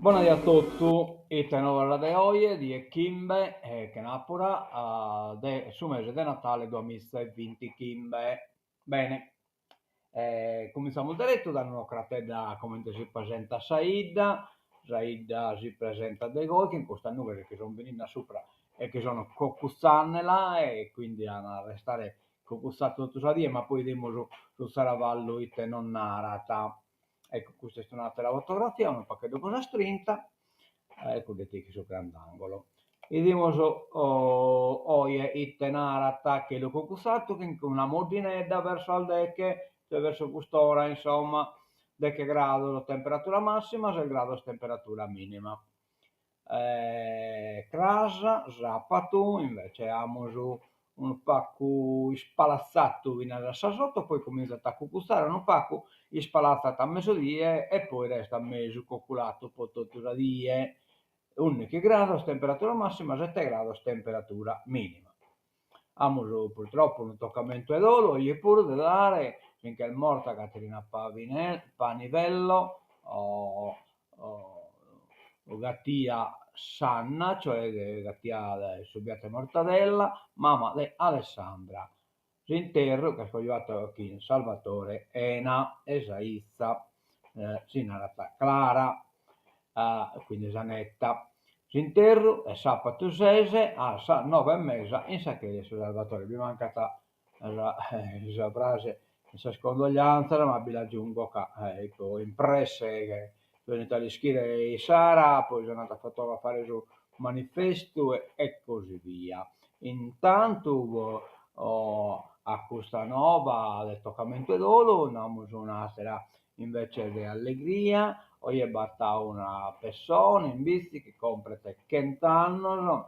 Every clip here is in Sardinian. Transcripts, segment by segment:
Bona die a totu, ite novas de oje, die chimbe, chenàpura, de su mese de Natale duamiza e bintichimbe. Bene, cumintzamus deretu dande un'ocratedda a comente si presentat sa 'idda, sa 'idda si presentat de goi chin custas nughes chi sun beninde a supra e chi sun cocutzandela e quindi an a restare cocutzadas totu sa die, ma poi 'idimus su tzaravallu ite nos narat. Ecco, custa est un'atera fotografia, unu pagheddu prus astrinta, ecco dd'est su grandangolo. 'Idimus oje ite narat chelu cucutzatu chin una moddinedda verso sas deche, cioè verso cust'ora insomma, deche grados temperatura massima, ses grados temperatura minima. Cras, sàpatu, invece amus unu pagu ispalatzatu finas a sas oto, poi cumintzat a cucutzare unu pagu, ispalatzat a mesudie e poi restat mesu coculatu po totu sa die, ùndighi grados temperatura massima, sete grados temperatura minima. Amus purtroppo unu tocamentu 'e dolu oje puru de dare, si nch'est morta Caterina Panivello, Gatia Sanna, cioè Gatia de su piatu 'e mortadella, mama de Alessandra. S'interru ch'est cojuata chin Salvatore Ena e sa 'izza si narat Clara, quindi sa netta. S'interru est sàpatu ses a sas noe e mesa in sa cheja 'e su Salvatore. Bi mancat sa frase 'e sas condoglianzas, ma bi l'agiungo ca ippo in presse benit a l'ischire issara, poi so andadu a fotografare su manifestu e così via. Intantu a custa nova de tocamentu 'e dolu nd'amus un'atera invece de allegria, oje b'at una pessone in Bitzi chi compret chent'annos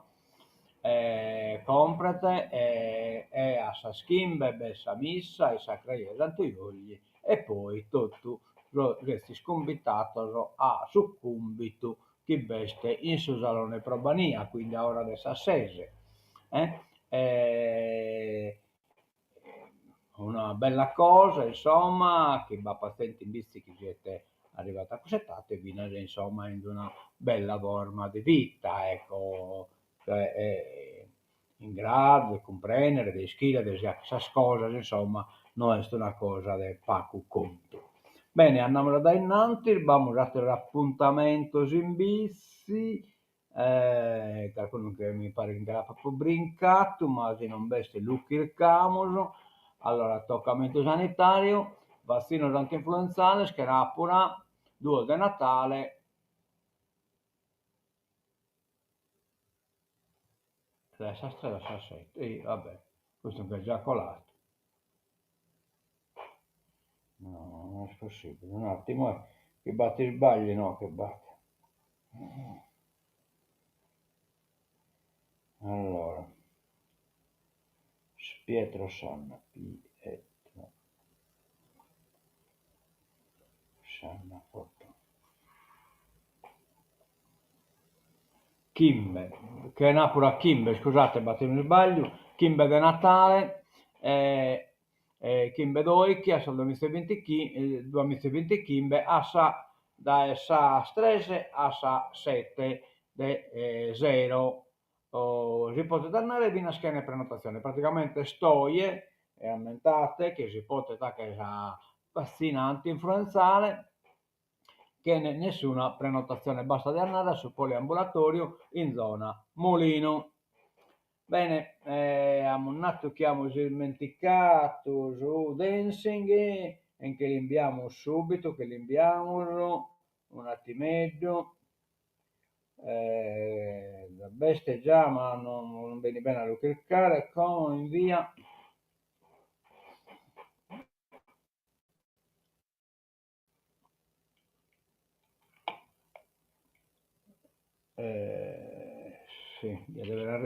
compret e a sas chimbe b'est sa missa in sa creja 'e Santu Juorji e poi totu sezis cumbitados a su cumbitu chi b'est in su salone Probania, quindi a ora de sas ses. Una bella cosa insomma chi b'apat zente in Bitzi chi siet arrivata a cuss'etade finas insomma in una bella forma de vita ecco, cioè in gradu de cumprendere, de ischire, de si 'achere sas cosas, insomma no est una cosa de pagu contu. Bene, andamus a dae innantis, b'amus ateros apuntamentos in Bitzi, carcunu nche mi paret chi nche l'apo brincatu, ma si non b'est lu chircamus. Allora, tocamentu sanitariu, vatzinos antinfluenzales, chenàpura, duos de Natale, Dae sas tres a sas sete, e va bene, custu nch'est già coladu. No, non est possibile, un'attimu eh, chi b'at isbagliu no che b'at. Allora, Pietro Sanna, Pietro Sanna foto. Chimbe, chenàpura chimbe, iscusate b'at unu isbagliu, chimbe de Natale e chimbe doichi a su duamiza e bintichi duamiza e bintichimbe a sa dae sas tres a sas sete de sero si potet andare finas chene prenotazione, praticamente est oje e ammentate chi si potet 'achere sa vatzina antinfluenzale chene nessuna prenotazione, bastat de andare a su poliambulatoriu in zona Mulinu. Bene, amus natu chi amus ismenticatu su dancing e nche l'imbiamus subitu, nche l'imbiamus, un'attimeddu, b'est già ma non benit bene a lu chircare, como invia Si,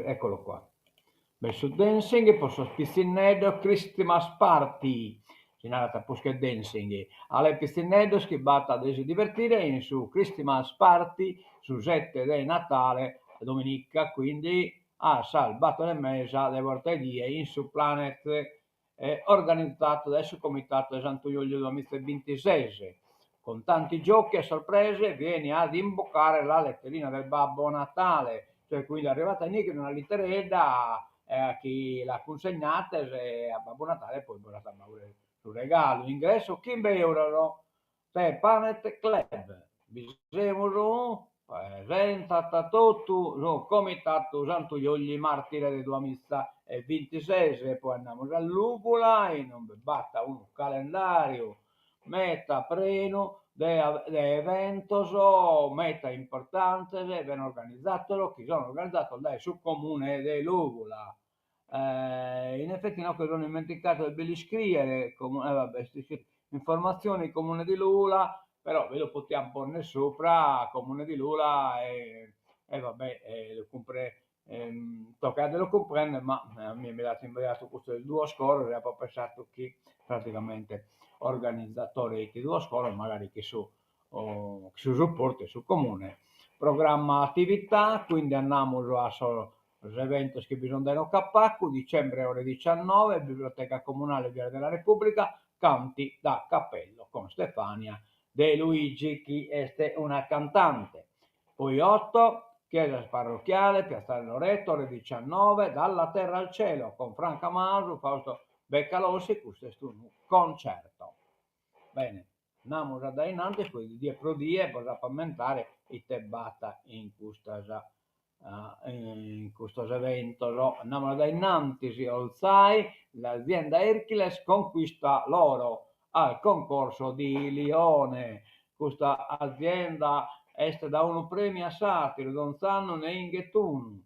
eccolo qua. B'est su dancing po sos pitzinneddos Christmas party, si narat prus che dancing, alè pitzinneddos chi b'at de si divertire in su Christmas party su sette de Natale, dominica, quindi a sas battor e mesa de borta 'e die in su Planet organizadu dae su Comitadu de Santu Juliu duamiza e bintises. Con tanti giochi e sorprese vieni ad imbucare la letterina del Babbo Natale, cioè quindi arrivat inoghe una litteredda chi la cunsegnades a Babbu Natale poi bos at a dare su regalu, ingresso chimbe euros. De Panet Club bi semus, presentat totu su Comitatu Santu Juogli Martire de duamiza e bintises e poi andamus a Lùvula inube b'at unu calendàriu meta prenu de de eventos meta importantes bene organizados chi sono organizados dae su Comune de Lùvula. In effetti inoghe mi sono immenticato de bi l'iscriere, e va bè est iscritu informazioni Comune di Lula, però bi lu potian ponner supra Comune di Lula e e va bè lu cumpre tocat de lu cumprender ma a mie mi l'at imbiadu custu de duos coros e apo pensadu chi praticamente organizzatore 'it duos coros magari chi su su suportu 'e su comune. Programma attività, quindi andamus a sos eventos chi bi sun dae inoghe a pagu, dicembre ore diciannove, Biblioteca Comunale Viale della Repubblica, Canti da Cappello con Stefania De Luigi chi est una cantante. Poi otto, Chiesa Parrocchiale, Piazzale Loreto, ore diciannove, Dalla terra al cielo con Franca Masu, Fausto Beccalossi, custu est unu concerto. Bene, andamus a dae innantis, poi die pro die bos apo a ammentare ite b'at in custas in custos eventos. Andamus a dae innantis, Olzai, l'azienda Erchiles conquista l'oro al concorso di Lione. Custa azienda est da unu premiu a s'àteru, donz'annu nde 'inghet unu.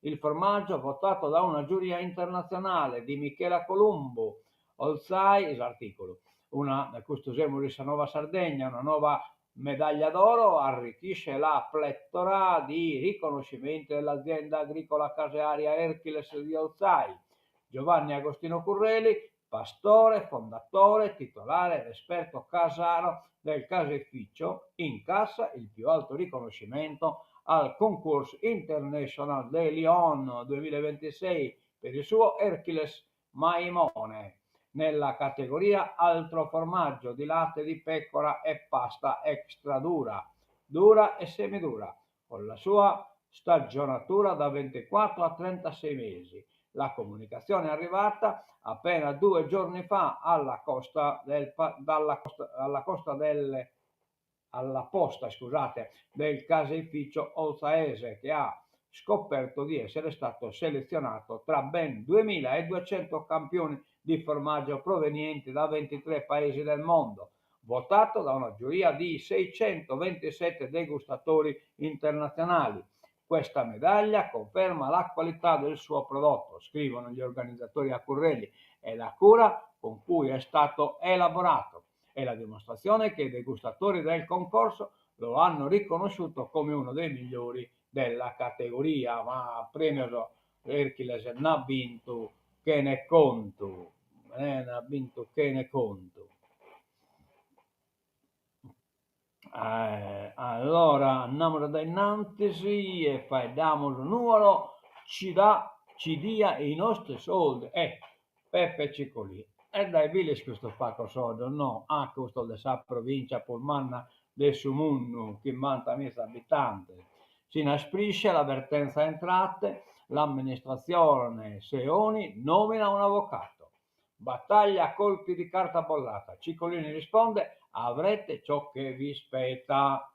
Il formaggio votato da una giuria internazionale di Michela Columbu. Olzai, s'artìculu. Una, custu semus in sa Nuova Sardegna, una nuova medaglia d'oro arricchisce la pletora di riconoscimenti dell'azienda agricola casearia Erchiles di Olzai. Giovanni Agostino Curreli, pastore, fondatore, titolare ed esperto casaro del caseificio, incassa il più alto riconoscimento al Concours International de Lyon 2026 per il suo Erchiles Maimone nella categoria Altro formaggio di latte di pecora e pasta extra dura, dura e semidura, con la sua stagionatura da 24 a 36 mesi. La comunicazione è arrivata appena due giorni fa alla costa del, dalla costa, alla costa del, alla posta, scusate, del caseificio Olzaese che ha scoperto di essere stato selezionato tra ben 2200 campioni di formaggio provenienti da 23 paesi del mondo, votato da una giuria di 627 degustatori internazionali. Questa medaglia conferma la qualità del suo prodotto, scrivono gli organizzatori a Curreli, e la cura con cui è stato elaborato. È la dimostrazione che i degustatori del concorso lo hanno riconosciuto come uno dei migliori della categoria, ma premios Erchiles nd'at bintu chene contu, eh, nd'at bintu chene contu. Eh, allora andamus a dae innantis e faeddamus Nuoro ci dà, ci dia i nostri soldi. Eh, Peppe Ciccolì, e daebilis custos pagos soddos, no, a custos de sa provincia prus manna de su mundu, chimbantamiza abitantes. Si inasprisce la vertenza entrate, l'amministrazione Seoni nomina un avvocato. Battaglia a colpi di carta bollata, Ciccolini risponde avrete ciò che vi spetta.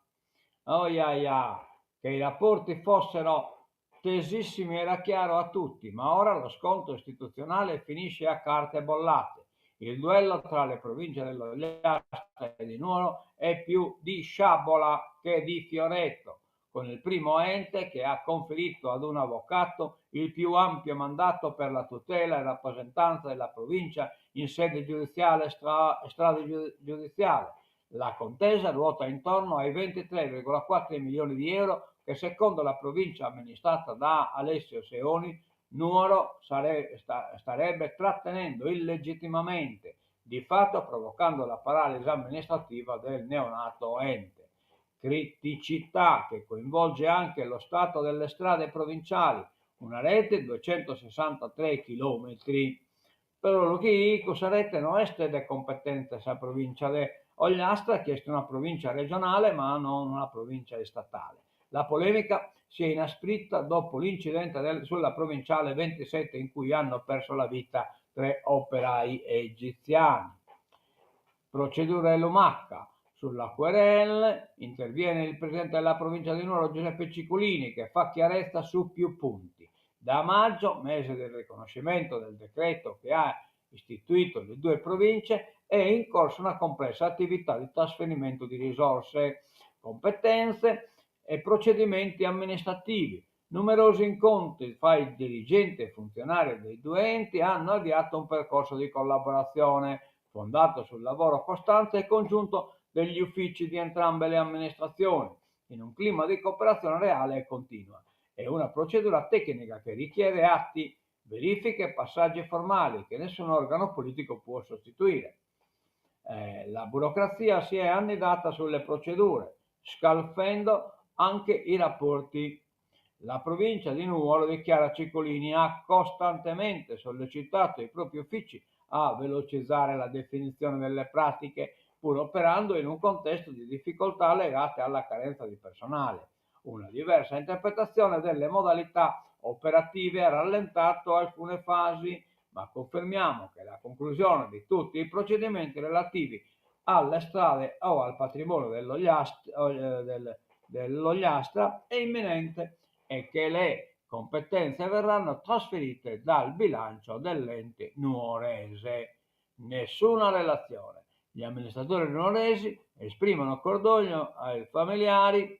Oiaia, che i rapporti fossero tesissimi era chiaro a tutti, ma ora lo scontro istituzionale finisce a carte bollate. Il duello tra le province dell'Ogliastra e di Nuoro è più di sciabola che di fioretto, con il primo ente che ha conferito ad un avvocato il più ampio mandato per la tutela e rappresentanza della provincia in sede giudiziale e stragiudiziale. La contesa ruota intorno ai 23,4 milioni di euro che secondo la provincia amministrata da Alessio Seoni Nuoro starebbe trattenendo illegittimamente, di fatto provocando la paralisi amministrativa del neonato ente. Criticità che coinvolge anche lo stato delle strade provinciali, una rete di 263 chilometri. Però lu chi cussa rete no est de competenza 'e sa provincia de. Ogliastra chi est una provincia regionale ma non una provincia istatale. La polemica si è inasprita dopo l'incidente del, sulla provinciale 27 in cui hanno perso la vita tre operai egiziani. Procedura Lumaca. Sulla querelle interviene il presidente della provincia di Nuoro Giuseppe Cicolini che fa chiarezza su più punti. Da maggio, mese del riconoscimento del decreto che ha istituito le due province, è in corso una complessa attività di trasferimento di risorse, competenze e procedimenti amministrativi. Numerosi incontri fra i dirigenti e funzionari dei due enti hanno avviato un percorso di collaborazione fondato sul lavoro costante e congiunto degli uffici di entrambe le amministrazioni, in un clima di cooperazione reale e continua. È una procedura tecnica che richiede atti, verifiche e passaggi formali che nessun organo politico può sostituire. La burocrazia si è annidata sulle procedure, scalfendo anche i rapporti. La provincia di Nuoro, dichiara Cicolini, ha costantemente sollecitato i propri uffici a velocizzare la definizione delle pratiche, pur operando in un contesto di difficoltà legate alla carenza di personale. Una diversa interpretazione delle modalità operative ha rallentato alcune fasi, ma confermiamo che la conclusione di tutti i procedimenti relativi alle strade o al patrimonio dell'Ogliastra è imminente e che le competenze verranno trasferite dal bilancio dell'ente nuorese. Nessuna relazione. Gli amministratori nuoresi esprimono cordoglio ai familiari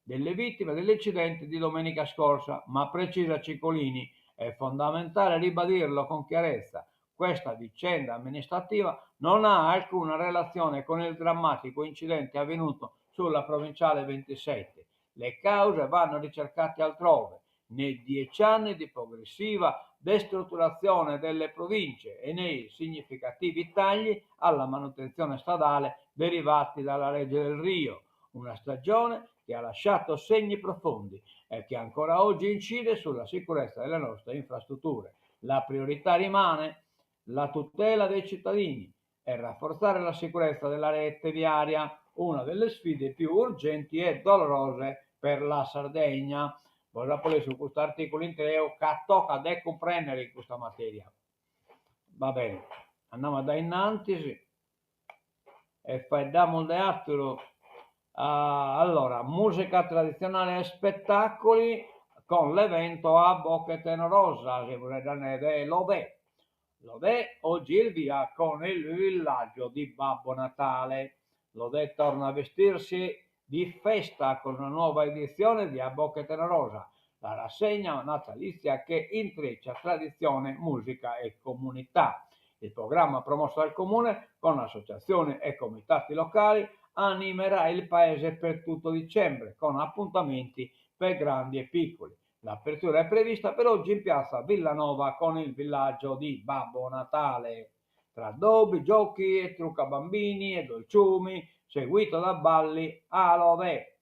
delle vittime dell'incidente di domenica scorsa, ma precisa Cicolini, è fondamentale ribadirlo con chiarezza. Questa vicenda amministrativa non ha alcuna relazione con il drammatico incidente avvenuto sulla provinciale 27. Le cause vanno ricercate altrove, nei 10 anni di progressiva destrutturazione delle province e nei significativi tagli alla manutenzione stradale derivati dalla legge del Rio, una stagione che ha lasciato segni profondi e che ancora oggi incide sulla sicurezza delle nostre infrastrutture. La priorità rimane la tutela dei cittadini e rafforzare la sicurezza della rete viaria, una delle sfide più urgenti e dolorose per la Sardegna. Bos apo su custu articulu intreu ca tocat de cumprendere in custa materia. Va bene, andamus a dae innantis e faeddamus de àteru. Allora, musica tradizionale e spettacoli con l'evento A Boche Tenorosa, semus faeddende de Lodè. Lodè oggi il via con il villaggio di Babbo Natale. Lodè torna a vestirsi di festa con una nuova edizione di A Boche Tenorosa, la rassegna natalizia che intreccia tradizione, musica e comunità. Il programma promosso dal Comune con associazioni e comitati locali animerà il paese per tutto dicembre con appuntamenti per grandi e piccoli. L'apertura è prevista per oggi in piazza Villanova con il villaggio di Babbo Natale. Tra addobbi, giochi e trucca bambini e dolciumi, seguito da balli a Lodè.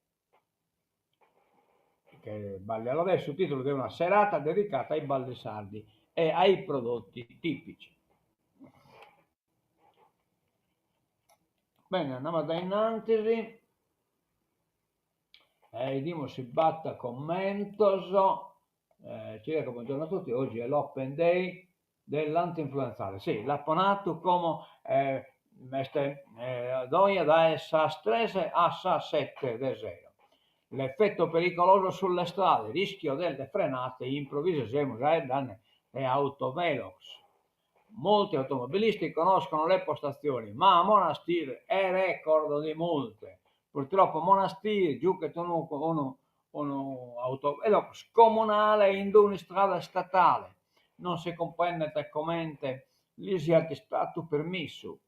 Che balli a Lodè è il sottotitolo di una serata dedicata ai balli sardi e ai prodotti tipici. Bene, andiamo a dae innantis. 'Idimus si b'at commentos. Cireco, buongiorno a tutti, oggi è l'open day dell'antinfluenzale. Si, l'apo natu como est dogna dae sas tres a sas sette de sero. L'effetto pericoloso sulle strade, rischio delle frenate improvvise, semus faeddende de autovelox. Molti automobilisti conoscono le postazioni, ma a Monastir è record di multe. Purtroppo Monastir giughet unu unu unu autovelox comunale in un'istrada statale. Non si cumprendet comente li siat istadu permissu.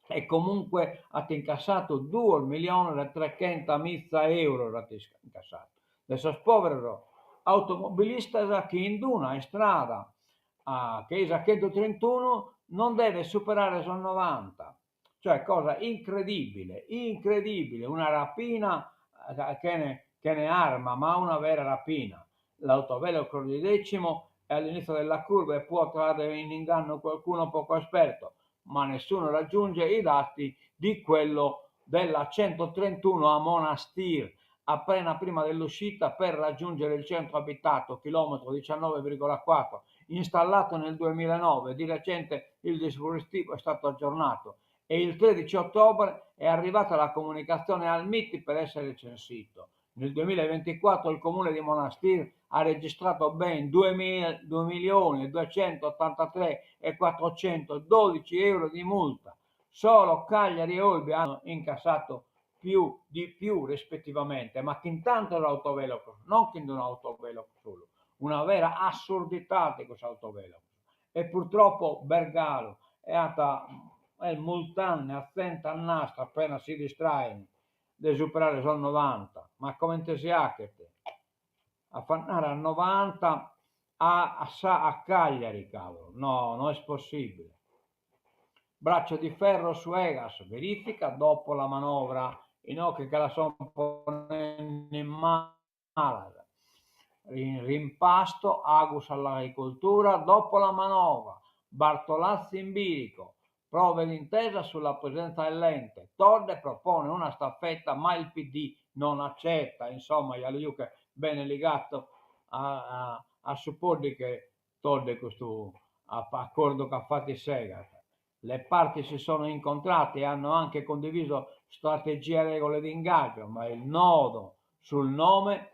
E comunque at incassadu duos milliones e trechentomiza euros at incassadu de sos pòveros automobilistas chi in una istrada che sa chentutrintuno non devet superare sos novanta. Cioè cosa incredibile, incredibile, una rapina chene chene arma, ma una vera rapina. L'autovelox di Decimo è all'inizio della curva e può trarre in inganno qualcuno poco esperto. Ma nessuno raggiunge i dati di quello della 131 a Monastir, appena prima dell'uscita per raggiungere il centro abitato, chilometro 19,4, installato nel 2009. Di recente il dispositivo è stato aggiornato e il 13 ottobre è arrivata la comunicazione al MIT per essere censito. Nel 2024 il comune di Monastir ha registrato ben 2.283.412 euro di multa. Solo Cagliari e Olbia hanno incassato più di più rispettivamente, ma chin tantos autovelox, non chin d'unu autovelox solu. Una vera assurdità de cussos autovelox. E purtroppo Bergalu at est multende a zente a nastro appena si distraen de superare sos novanta, ma comente si 'achet a andare a novanta a sa a Cagliari, cavolo, no, no est possibile. Braccio di ferro su Egas, verifica dopo la manovra, inoghe che la son ponende in malas, rimpasto Agus all'agricoltura dopo la manovra, Bartolazzi in bilico, Prove d'intesa sulla presidenza dell'ente, Todde propone una staffetta ma il PD non accetta, insomma ja lu juchet bene ligatu a a su poddighe Todde custu acordu chi at fatu s'Egas. Le parti si sono incontrate e hanno anche condiviso strategie e regole di ingaggio, ma il nodo sul nome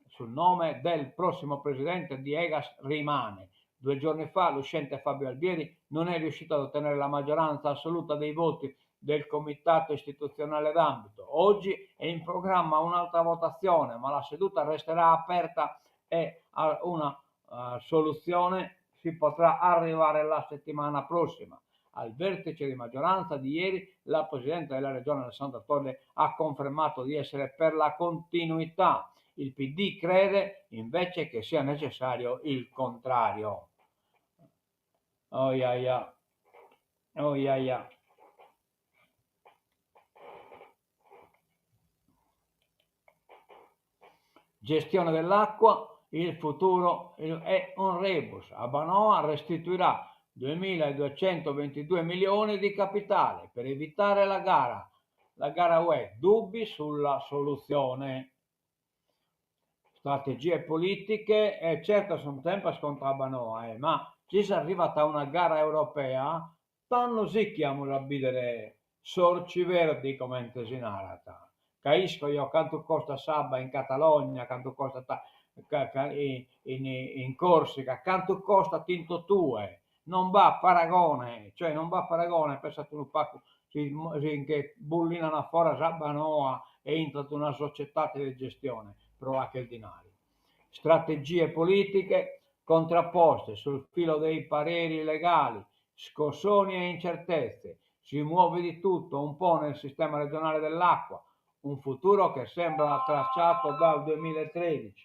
sul nome del prossimo presidente di Egas rimane. Due giorni fa l'uscente Fabio Albieri non è riuscito ad ottenere la maggioranza assoluta dei voti del comitato istituzionale d'ambito. Oggi è in programma un'altra votazione, ma la seduta resterà aperta e a una uh, soluzione si potrà arrivare la settimana prossima. Al vertice di maggioranza di ieri la Presidente della Regione Alessandra Todde ha confermato di essere per la continuità. Il PD crede invece che sia necessario il contrario. Oh ia ia. Oh ia ia. Gestione dell'acqua, il futuro è un rebus. Abbanoa restituirà 2.222 milioni di capitale per evitare la gara. La gara UE, dubbi sulla soluzione. Strategie politiche, e certo sono sempre contro Abbanoa, eh, ma si è arrivata a una gara europea, tando sì chi amus a bìdere sorci verdi comente si narat. Ca isco eo cantu costat s'abba in Catalogna, cantu costat in Corsica, cantu costat in totue, non b'at paragone, cioè non b'at paragone, pensat unu pagu si si nche bullinan a foras Abbanoa e intrat una societade de gestione pro 'acher dinari. Strategie politiche contrapposte sul filo dei pareri legali, scossoni e incertezze, si muove di tutto un po' nel sistema regionale dell'acqua, un futuro che sembra tracciato dal 2013.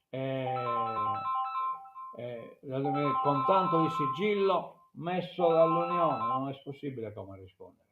Eh, eh, con tanto di sigillo messo dall'Unione, non è possibile come rispondere.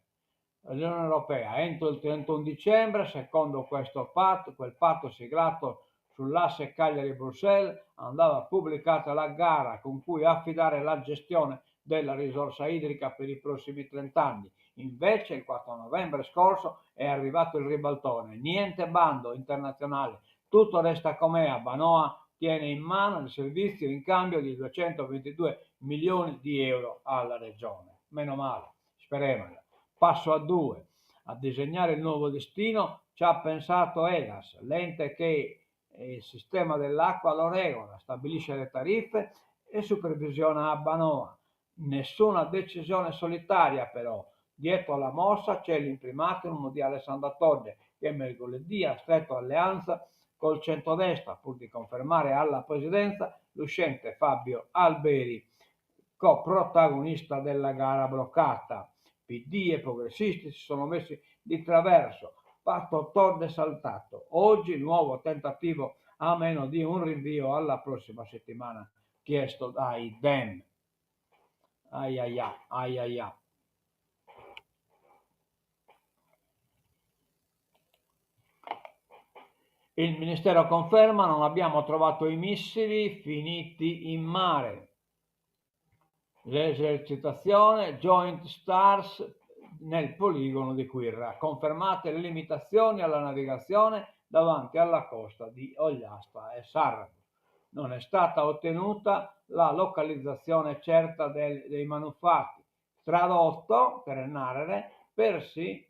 L'Unione Europea entro il 31 dicembre, secondo questo patto, quel patto siglato sull'asse Cagliari-Bruxelles, andava pubblicata la gara con cui affidare la gestione della risorsa idrica per i prossimi 30 anni. Invece il 4 novembre scorso è arrivato il ribaltone, niente bando internazionale, tutto resta com'è, Abbanoa tiene in mano il servizio in cambio di 222 milioni di euro alla regione. Meno male, speriamo. Passo a due. A disegnare il nuovo destino ci ha pensato Egas, l'ente che il sistema dell'acqua lo regola, stabilisce le tariffe e supervisiona Abbanoa. Nessuna decisione solitaria però. Dietro alla mossa c'è l'imprimatur di Alessandra Todde che mercoledì ha stretto alleanza col centrodestra pur di confermare alla presidenza l'uscente Fabio Alberi, coprotagonista della gara bloccata. PD e progressisti si sono messi di traverso, patto Todde saltato. Oggi nuovo tentativo a meno di un rinvio alla prossima settimana chiesto dai Dem. Ai ai ai ai ai. Il ministero conferma non abbiamo trovato i missili finiti in mare. L'esercitazione Joint Stars nel poligono di Quirra. Confermate le limitazioni alla navigazione davanti alla costa di Ogliastra e Sarrabus. Non è stata ottenuta la localizzazione certa del, dei manufatti. Tradotto, cheret nàrrere, persi,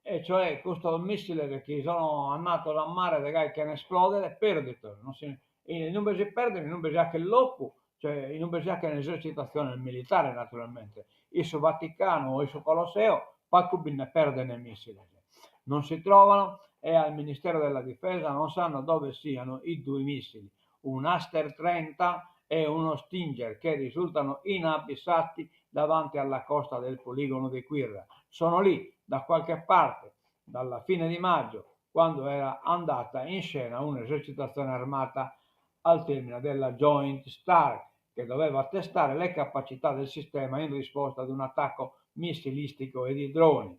e cioè custos mìssiles chi sono andados a mare de gai chene esplòdere, pèrdidos, non si, in ube si perden, in ube si 'achet locu, cioè in ube si 'achen esercitatziones militares naturalmente, in su Vaticanu o in su Colosseo pacu bi nde perden mìssiles. Non si trovano e al Ministero della Difesa non sanno dove siano i due missili, un Aster 30 e uno Stinger che risultano inabissati davanti alla costa del poligono di Quirra. Sono lì, da qualche parte, dalla fine di maggio, quando era andata in scena un'esercitazione armata al termine della Joint Star, che doveva testare le capacità del sistema in risposta ad un attacco missilistico e di droni.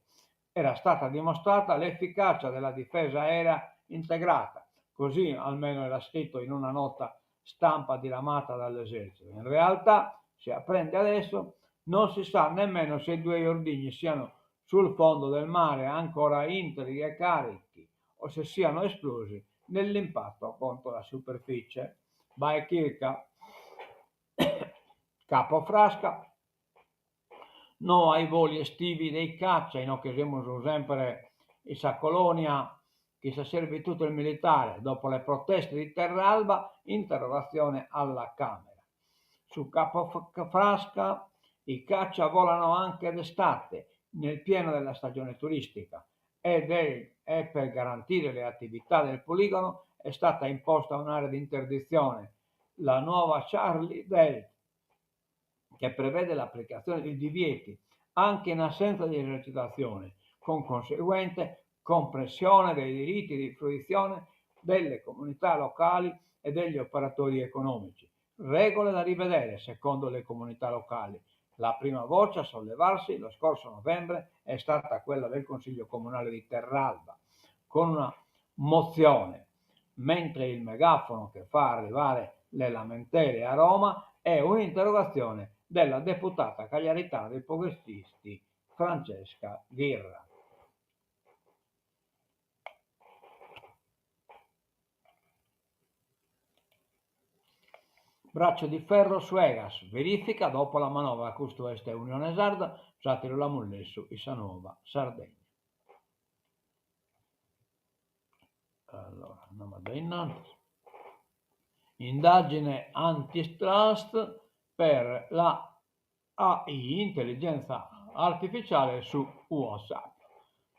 Era stata dimostrata l'efficacia della difesa aerea integrata, così almeno era scritto in una nota stampa diramata dall'esercito. In realtà, si apprende adesso, non si sa nemmeno se i due ordigni siano sul fondo del mare ancora integri e carichi o se siano esplosi nell'impatto contro la superficie. Bae chirca. Capo Frasca. No ai voli estivi dei caccia, inoghe semus semper in sa colonia chi sa servitù militare, dopo le proteste di Terralba, interrogazione alla Camera. Su Capo Frasca i caccia volano anche d'estate, nel pieno della stagione turistica, ed è, e per garantire le attività del poligono è stata imposta un'area di interdizione, la nuova Charlie Delta, che prevede l'applicazione di divieti anche in assenza di esercitazioni, con conseguente compressione dei diritti di fruizione delle comunità locali e degli operatori economici. Regole da rivedere, secondo le comunità locali. La prima voce a sollevarsi lo scorso novembre è stata quella del Consiglio comunale di Terralba, con una mozione, mentre il megafono che fa arrivare le lamentele a Roma è un'interrogazione della deputata cagliaritana dei progressisti Francesca Ghirra. Braccio di ferro su Egas, verifica dopo la manovra, custu est Unione Sarda, s'àteru l'amus lessu in sa Nuova Sardegna. Allora, andamus a dae innantis. Indagine antitrust per la AI, intelligenza artificiale, su WhatsApp.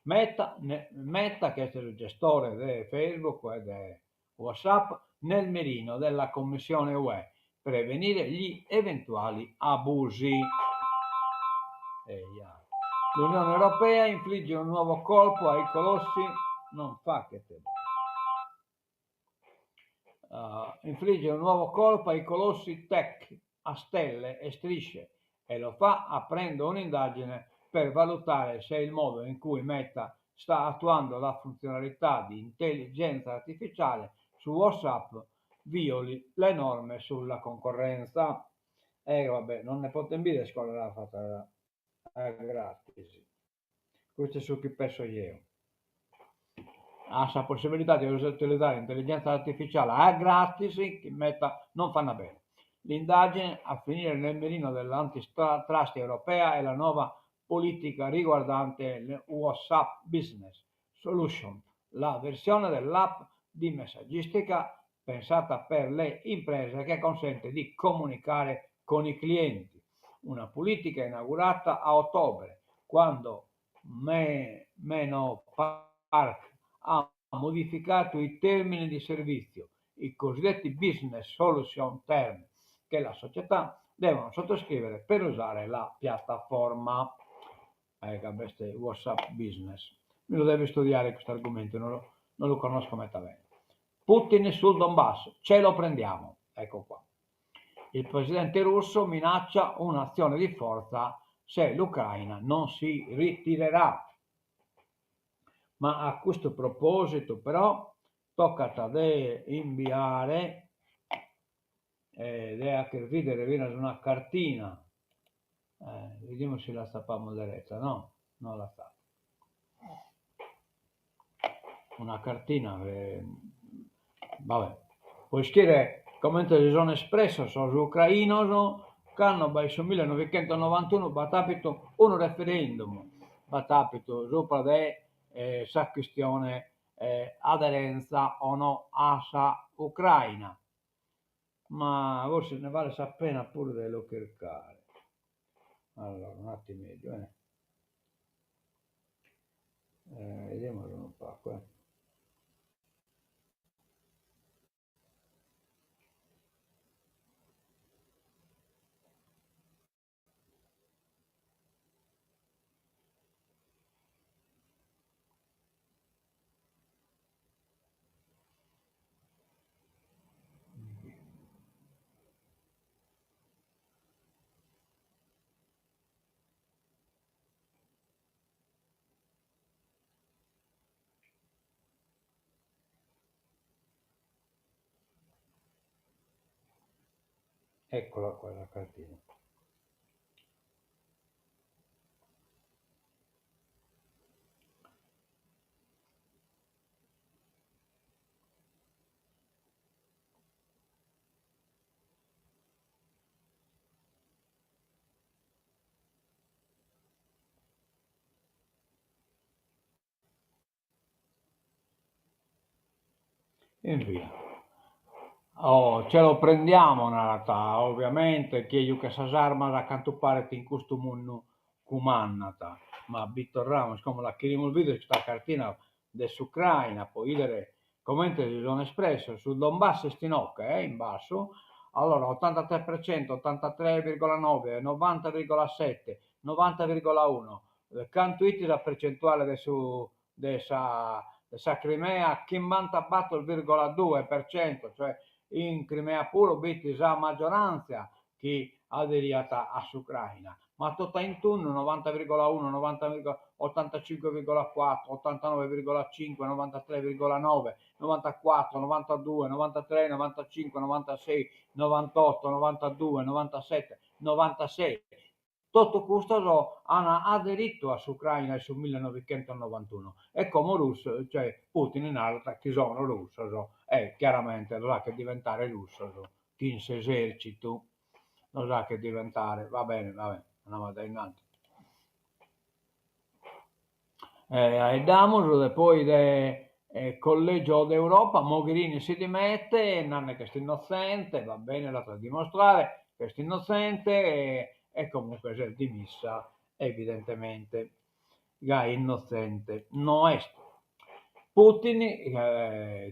Meta, Meta, che est su gestore de Facebook e de WhatsApp, nel mirino della Commissione UE, prevenire gli eventuali abusi. L'Unione Europea infligge un nuovo colpo ai colossi, non fa che te. Uh, infligge un nuovo colpo ai colossi tech a stelle e strisce e lo fa aprendo un'indagine per valutare se il modo in cui Meta sta attuando la funzionalità di intelligenza artificiale su WhatsApp violi le norme sulla concorrenza. E eh, vabbè, non ne potem bìdere iscola fatta a gratis. Custu est su chi penso jeo. A sa possibilidade de utilizzare intelligenza artificiale a gratis, chi Meta non fanno bene. L'indagine a finire nel mirino dell'antitrust europea è la nuova politica riguardante WhatsApp Business Solution, la versione dell'app di messaggistica pensata per le imprese che consente di comunicare con i clienti. Una politica inaugurata a ottobre, quando Menlo Park ha modificato i termini di servizio, i cosiddetti Business Solution Term, che la società devono sottoscrivere per usare la piattaforma. Eh, b'est WhatsApp Business. Mi lo devo studiare questo argomento, non lo, non lo conosco meta bene. Putin sul Donbass, ce lo prendiamo. Ecco qua. Il presidente russo minaccia un'azione di forza se l'Ucraina non si ritirerà. Ma a questo proposito però tocat de imbiare eh, de 'acher bìdere finas una cartina. Bidimus si l'atzapamus dereta, no, no l'atzapo. Una cartina, va bè, po ischire comente si sono espressos sos ucrainos cando dae su millenovichentonnovantunu b'at apitu unu referendum, b'at apitu supra de sa chistione aderentza o no a sa Ucraina. Ma forsis ne balet sa pena puru de lu chircare. Allora, un'attimeddu eh. Bidimus unu pagu eh. Eccola qua la cartina. Invia. Oh, ce lo prendiamo, narat, ovviamente, chie juchet sas armas a cantu paret in custu mundu cumandat. Ma bi torramus, como la cherimus bìdere custa cartina de s'Ucraina po 'idere comente si sono espressos. Su Donbass est inoche, eh, in bassu. Allora, ottantatrè per cento, ottantatrè virgola nove, novanta virgola sette, novanta virgola uno, Cantu 'it sa percentuale de su de sa de sa Crimea? Chimbantabattor virgola due per cento, cioè in Crimea puru b'it sa maggiorantzia chi aderiat a s'Ucraina, ma totu a intundu novanta virgola unu, novanta virgola ottantacinque virgola cuatro, ottantanove virgola cinque, novantatrè virgola nove, novantacuatro, novantadue, novantatrè, novantacinque, novantasei, novantotto, novantadue, novantasette, novantasei. Totu custos an aderitu a s'Ucraina in su millenovichentonovantunu e como Russ, cioè Putin narat chi sono russos e chiaramente los achet diventare russos chin s'esercitu, los achet diventare, va bene, va bene, andamus a dae innanti. Aeddamus de poi de Collegio d'Europa, Mogherini si dimette, nande ch'est innotzente, va bene, l'at a dimostrare ch'est innotzente e comunque s'est dimissa evidentemente, gai innotzente no est. Putin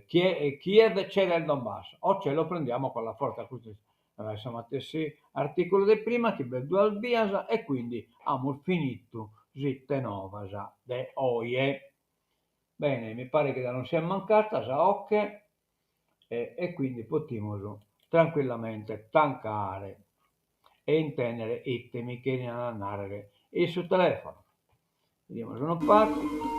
Kiev cede il Donbass o ce lo prendiamo con la forza, custu est su matessi articulu de prima chi b'est duas bias e quindi amus finitu s'ite novas de oje. Bene, mi paret chi non siat mancata sa 'oche e e quindi potimus tranquillamente tancare e intendere ite mi cherian narrere in su telefono. Bidimus unu pagu.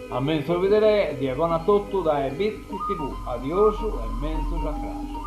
A menzus bidere, die bona a totu dae Bitzi TV. Adiosu e menzus a cras.